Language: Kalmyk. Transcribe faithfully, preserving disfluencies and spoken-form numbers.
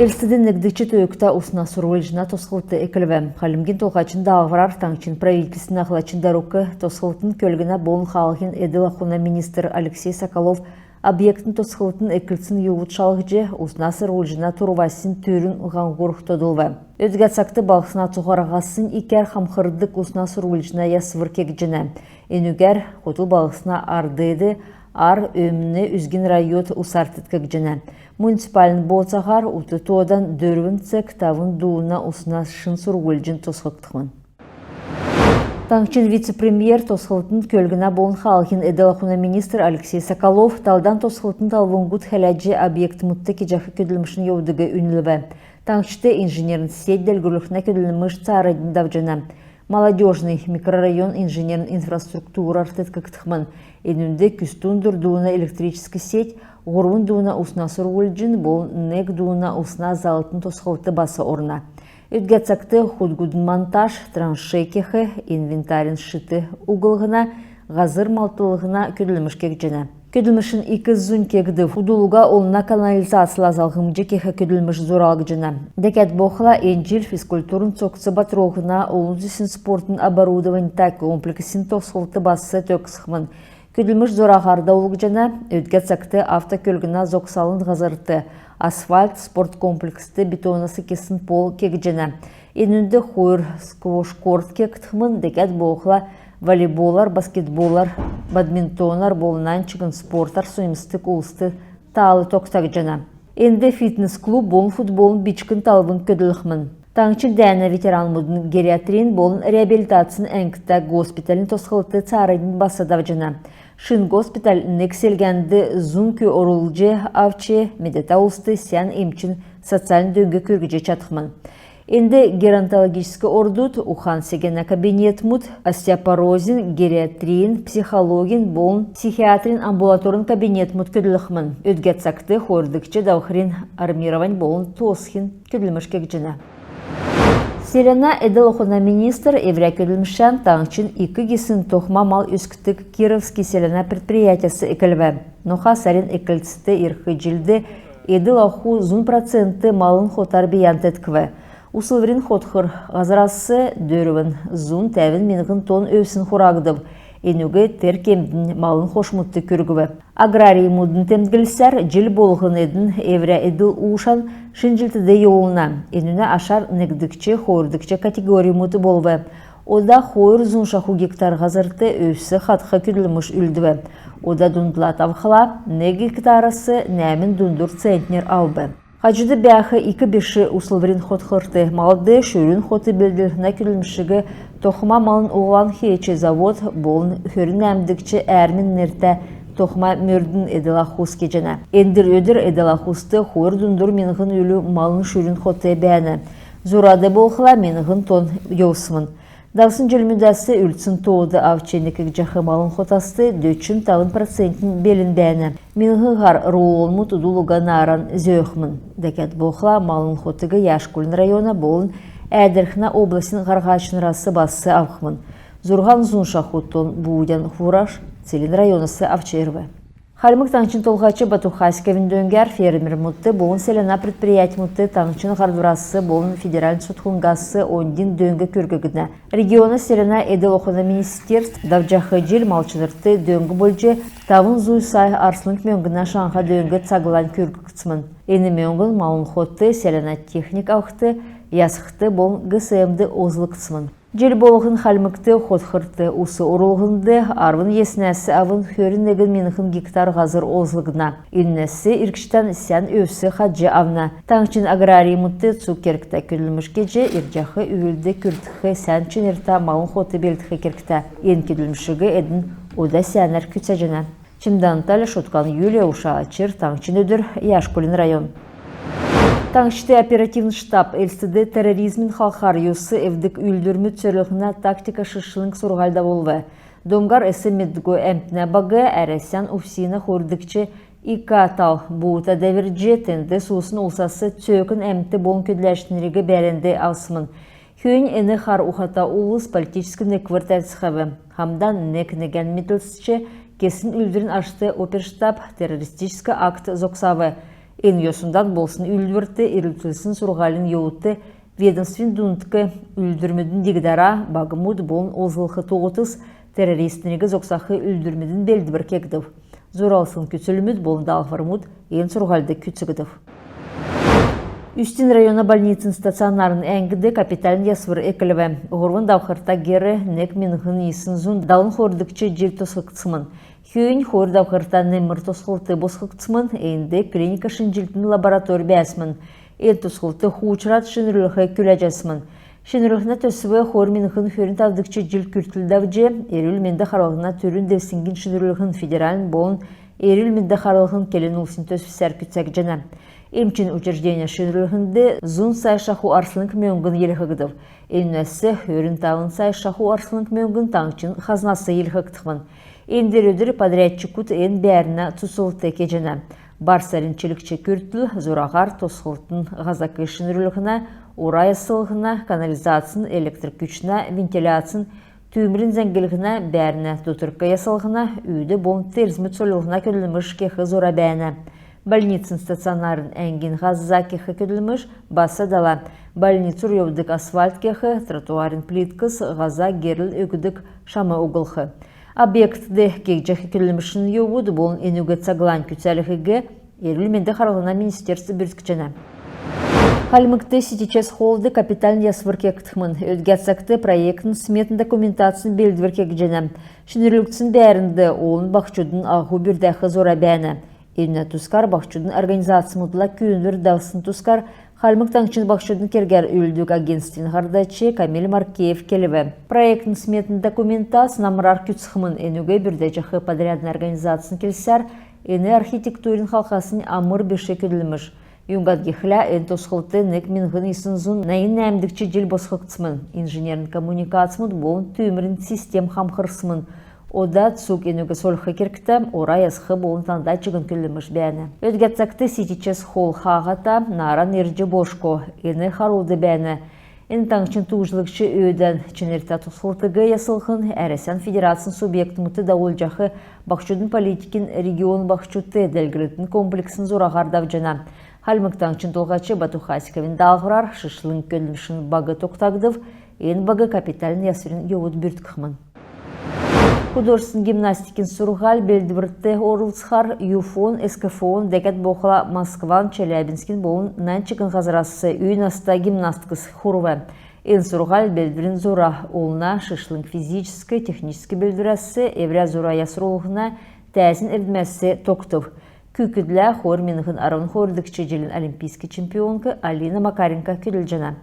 Элстд негдгч тойгта усна сурвлҗна тосхлт эклв. Хальмгин Толһачин даалһврар таңһчин правительствин ахлачин дарук, тосхлтын, көлгнә болн хаалһин эдл-ахун министр Алексей Соколов объектин тосхлтын эклцин йовуд шалһҗ, усна сурвлҗна турвасин түрүн һаңһур тодлв. Өдгә цагт балһсна цуһараһаснь икәр хамхрдг усна сурвлҗна ясвр кегдҗәнә. Энүгәр хотл балһсна ар деед, ар, өмн үзгин район усар теткгдҗәнә. Муниципальн бооцаһар ут тоодан дөрвн цег тавн дууна усна шин сурвлҗн тосхгдхмн. Таңһчин вице-премьер, тосхлтын, көлгнә болн хаалһин эдл-ахун министр Алексей Соколов талдан тосхлтын талвңгуд хәләҗ, объектмудт кеҗәх көдлмшин йовудыг үнлв. Таңһчд инженерн сеть делгрүллһнә көдлмш цааранднь давҗана. Молодёжный микрорайон инженерн инфраструктурар теткгдхмн. Энүнд күс дундур дууна электрическ сеть, һурвн дууна усна сурвлҗн болн нег дууна усна залтын тосхлт бас орна. Өдгә цагт худгудын монтаж, траншей кех, инвентарин шит углһна, һазр малтлһна көдлмш кегдҗәнә. Көдлмшин ик зунь кегдв. Удл уга олна канализацла залһмҗ кех көдлмш зуралгдҗана. Дәкәд болхла, эн җил физкультурн цогц батрулһна, олн зүсн спортын оборудованьта комплексин тосхлт бас төгсхмн. Көдлмш зураһар давулгдҗана. Өдгә цагт автокөлгнә зогсалын һазрт асфальт, спорт комплекст бетонас кесн пол кегдҗәнә. Энүнд хойр сквош-корт кегдхмн, дәкәд болхла волейболар, баскетболар, бадминтонар болн нань чигн спортар соньмсдг улст таал тогтагдҗана. Энд фитнес-клуб болн футболын бичкн талвң көдлхмн. Таңһчин дәәнә ветеранмудын гериатрин болн реабилитацин әңгтә госпитальн тосхлт цааранднь бас давҗана. Шин госпиталь нег селгәнд зун күүг орулҗ авч, медәтә улст сән эмчин социальн дөң күргҗ чадхмн. Энд геронтологическ ордуд, ухан сегәнә кабинетмүд, остеопорозин, гериатрин, психологин болн психиатрин амбулаторн кабинетмүд көдлхмн. Өдгә цагт хойрдгч давхрин армировань болн тоосхин көдлмш кегдҗәнә. Селәнә эдл-ахун министр эврә көдлмшән таңһчин ик гисн тохма мал өскдг Кировский селәнә предприятьәс эклв. Ноха сарин эклцд ирх җилд эдл-аху зун процент малын хотар бийән теткв. Услврин хотхр һазрас дөрвн зун тәвн миңһн тонн өвсн хурагдв. Энүг тер кемднь малын хошмудт күргв. Аграримудын темдглсәр, җил болһн эдн эврә эдл-уушан шинҗлтд йовулна. Энүнә ашар негдгч, хойрдгч категоримуд болв. Ода хойр зун шаху гектар һазрт өвс хадх көдлмш үлдв. Ода дундлад авхла, нег гектарас нәәмн дундур центнер авв. Хаҗуд бәәх ик биш услврин хотхрт малд шүрүн хот белдлһнә көдлмшиг тохма малын углан хеч завод болн хөрн нәәмдгч Әрмин нертә тохма мөрдин эдл-ахус кеҗәнә. Эндр өдр эдл-ахуст хойр дундур миңһн үлү малын шүрүн хот бәәнә. Зурад болхла миңһн тонн йовсмн. Давсн җилмүдәс үлдсн тоод авч некгдҗәх малын хотаст дөчн тавн процентнь белн бәәнә. Миңһн һар рулонмуд удл уга нааран зөөхмн. Дәкәд болхла малын хотыг Яшкулин района болн Әәдрхнә областин һарһачнрас бас авхмн. Зурһан зун шаху тонн буудян фураж Целинн районас авч ирв. Хальмг Таңһчин Толһач Бату Хасиковин дөңгәр фермермүдт болн селәнә предприятьмүдт таңһчин һардврас болн федеральн цутхлңгас оньдин дөң күрггднә. Региона селәнә эдл-ахун министерств давҗах җил малчнрт дөң болҗ тавн зун сай арслң мөңгнә шаңһа дөң цаглань күрггдсмн. Эн мөңгн малын хот, селәнә техник авхд, ясхд болн ГСМ-д олзлгдсмн. Җил болһн Хальмгт хотхрт ус орулһнд арвн йиснәс авн хөрн негн миңһн гектар һазр олзлгдна. Энүнәс иргчдән сән өвс хадҗ авна. Таңһчин аграримудт цуг кергтә көдлмш кеҗ, ирҗәх үвлд күртх сән чинртә малын хот белдх кергтә. Эн көдлмшиг эдн ода сәәнәр күцәҗәнә. Чимдән Наталья, Шуткан Юлия, Уша Очир, «Таңһчин өдр», Яшкулин район. Таңһчд оперативн штаб Элстд терроризмин халхар йос эвддг үүлдврмүд сөрлһнә тактика шишлң сурһуль давулв. Домгар эс меддго әмтнә баг Әрәсән УФСИН-ә хойрдгч ИК тал буута дәврҗ, тенд суусн улсас цөөкн әмт болн көдләчнриг бәәрнд авсмн. Хөөннь эн хар ухата улс политическ неквр тәвцхәв. Хамдан нег-негән медлцҗ кесн үүлдврин ашт оперштаб террористическ акт зогсав. Эн йосн дан болсн үүлдврт ирлцсн сурһулин йовудт ведомствин дундк үүлдврмүдин диг-дара, багмуд болн олзлх тоотс, террористнриг зогсах үүлдврмүдин белдвр кегдв. Зуралсн күцлмүд болн даалһврмуд эн сурһульд күцәгдв. Үстин района больницин стационарн әңгд капитальн ясвр эклв. Һурвн давхрта гер нег миңһн йисн зун далн хойрдгч җил тосхгдсмн. Хөөннь хойр давхрта немр тосхлт босхгдсмн, энд клиника шинҗлтин лаборатори бәәсмн. Эн тосхлт хуучрад шинрүлх күләҗәсмн. Шинрүллһнә төсв хойр миңһн хөрн тавдгч җил күртл давҗ, эрүл-менд харлһна түрүн девсңгин шинрүллһн федеральн болн эрүл-менд харлһн келн улсин төсвсәр күцәгдҗәнә. Эмчин учреждения шинрүллһнд зун сай шаху арслң мөңгн йилһгдв. Энүнәс хөрн тавн сай шаху арслң мөңгн таңһчин хазнас йилһгдхмн. Эндр өдр подрядчикуд эн бәәрнә цуцлт кеҗәнә. Бар сарин чилгч күртл зураһар тосхлтын һазак шинрүллһнә, ора яслһна, канализацин, электр күчнә, вентиляцин, түүмрин зәңглһнә, бәәрнә дотрк яслһна, үүд болн терзмүд сольлһна көдлмш кех зура бәәнә. Больницин стационарн әңгин һаза кех көдлмш бас дала. Больницур йовдг асфальт кех, тротуарин плиткс, һаза герл өгдг шам углх. Объектд кегдҗәх көдлмшин йовуд болн энүг цаглань күцәлһиг эрүл-менд харлһна министерств бүрткҗәнә. Хальмгт Сити-Чес холлд капитальн ясвр кегдхмн. Өдгә цагт проектн-сметн документацин белдвр кегдҗәнә. Шинрүлгдсн бәәрнд олн баһчудын аһу бүрдәх зура бәәнә. Энүнә тускар баһчудын организацмудла күүндвр давсн тускар Хальмг Таңһчин баһчудын кергәр үүлддг агентствин һардач Камиль Маркеев келв. Проектн-сметн документац намрар күцхмн. Энүг бүрдәҗәх подрядн организацин келсәр, эн архитектурин халхасн амр биш көдлмш. Юңгад гихлә эн тосхлт нег миңһн йисн зун найн нәәмдгч җил босхгдсмн. Инженерн коммуникацмуд болн түүмрин систем хамхрсмн. Ода цуг энүг сольх кергтә, ора ясх болн танда чигн көдлмш бәәнә. Өдгә цагт Сити-Чес холл хаһата, нааран ирҗ болшго. Эн харулд бәәнә. Эн таңһчин тууҗлгч өөдән чинртә тосхлтыг яслһн Әрәсән Федерацин субъектмүдт давулҗах баһчудын политикин регион баһчудт делгрлтин комплексн зураһар давҗана. Хальмг Таңһчин Толһач Бату Хасиковин даалһврар шишлң көдлмшин баг тогтагдв. Эн баг капитальн ясврин йовуд бүрткхмн. Художественн гимнастикин сурһуль-белдврт орлцхар ЮФО-н, СКФО-н, дәкәд болхла Москван, Челябинскин болн нань чигн һазрас үй наста гимнасткс хурв. Эн сурһуль-белдврин зура олна шишлң физическ, техническ белдврәс, эврә зура ясрулһна тәәзин эрдмәс тогтв. Күүкдлә хойр миңһн арвн хойрдгч җилин олимпийск чемпионк Алина Макаренко көдлҗәнә.